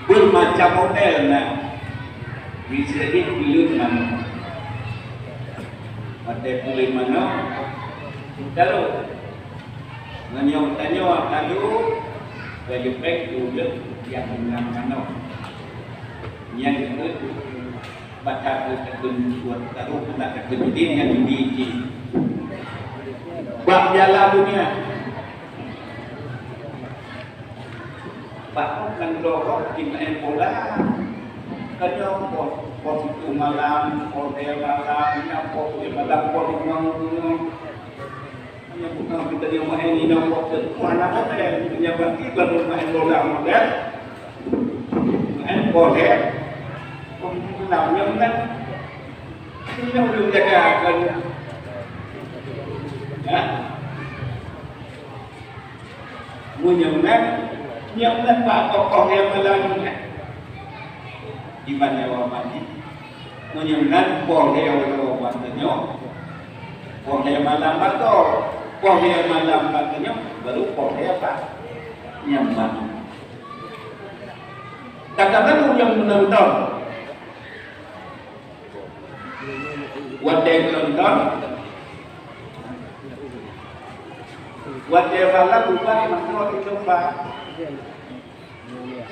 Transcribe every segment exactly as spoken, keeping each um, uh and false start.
Bermacam model na. Miseue jih buleuen manok. Watèe buleuen manok, taruh. Meunyoe tanyoe taruh, bak jipèng buleuen nyang ngon manok. Nyan keuh bak takheun buet taruh, bak takheun judi nyan judi jih. Bak piala dunia. Bahkan nanggroe jimeu'èn bola. Kadang poh, poh siplôh malam, poh lhèe malam, nyan poh lhèe malam, poh limong gunong. Hanya bukan kita yang main ini, poh ke-, mana kata yang punya berarti baru main bola model. Main bola. Poh enam, yang kan. Ini yang belum jaga kan. Ya. Meunyoe nan, nyoe nan bak poh lhèe malam nyan. Iban nyoe mati. Meunyoe nan poh lhèe malam tanyoe, poh lhèe malam bak gob, poh lhèe malam bak tanyoe, baru poh lhèe bak nyan mati. Kadang-kadang ureueng meunonton. Watèe geunonton, watèe bala bubat mantong di teumpat.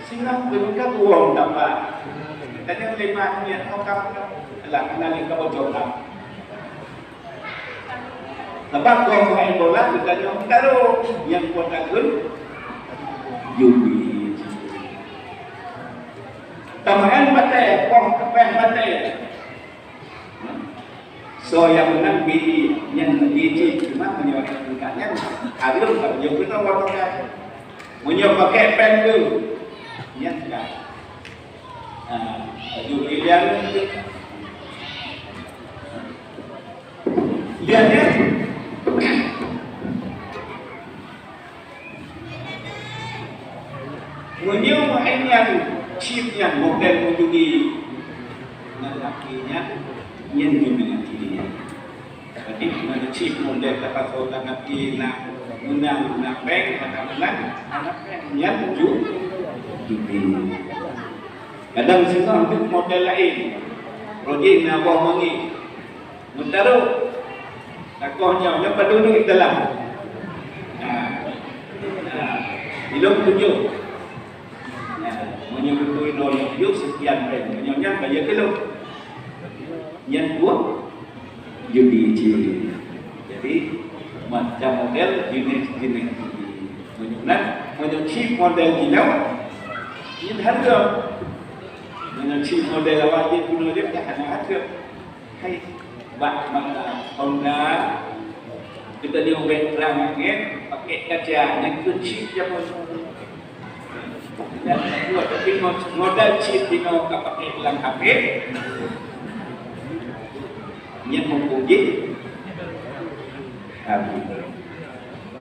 Singoh beungkat uroe dapat. Tanyong lé mak nyan, "Oh, kamu, kamu." Alah, keunan lé kamoe coba. Sabab gob main bola, geutanyong, "Taruh." Nyang kuat takheun, judi. Tameu'èn batèe, poh pèng batèe. Soe nyang meunang bri nyan bri cit, cuma meunyoe tingkat nyan, hareuem ka meunyoe keunoe watèe. Meunyoe pakèk pèng tu, nyan ka. Ha, baju brilian tu. Lihat ya. Meunyoe nyan chip nyan model meujudi, nyan laki nyan, nyan judi laki nyan. Jadi, meunyoe chip model tapasoe lam até na meunang, na pèng, na meunang, na pèng, nyan ju-, judi. Kadang singoh deuh model laén, rojing na boh mangi. Meutarôh, takoh nyoe, nyoe padum duit dalam. Nah, nah, ilôn tujoh. Nah, meunyoe beutôi nol tujoh sekian pèng, meunyoe nyan bayeue keu lôn. Nyan dua judi cit. Jadi, macam model, jeunèh-jeunèh judi. Meunyoe nan, meunyoe chip model jinoe, nyan hareuem. Meunyoe chip model awak jih bunoe jih, dah hana hareuem. Hai, bak mata Honda, kita ni orang terang angin, pakai kaca, nyan tu chip jameun. Dan kedua, tapi mo-, modal chip dinoe ka pakai dalam H P, nyan mumpung jih. Amin.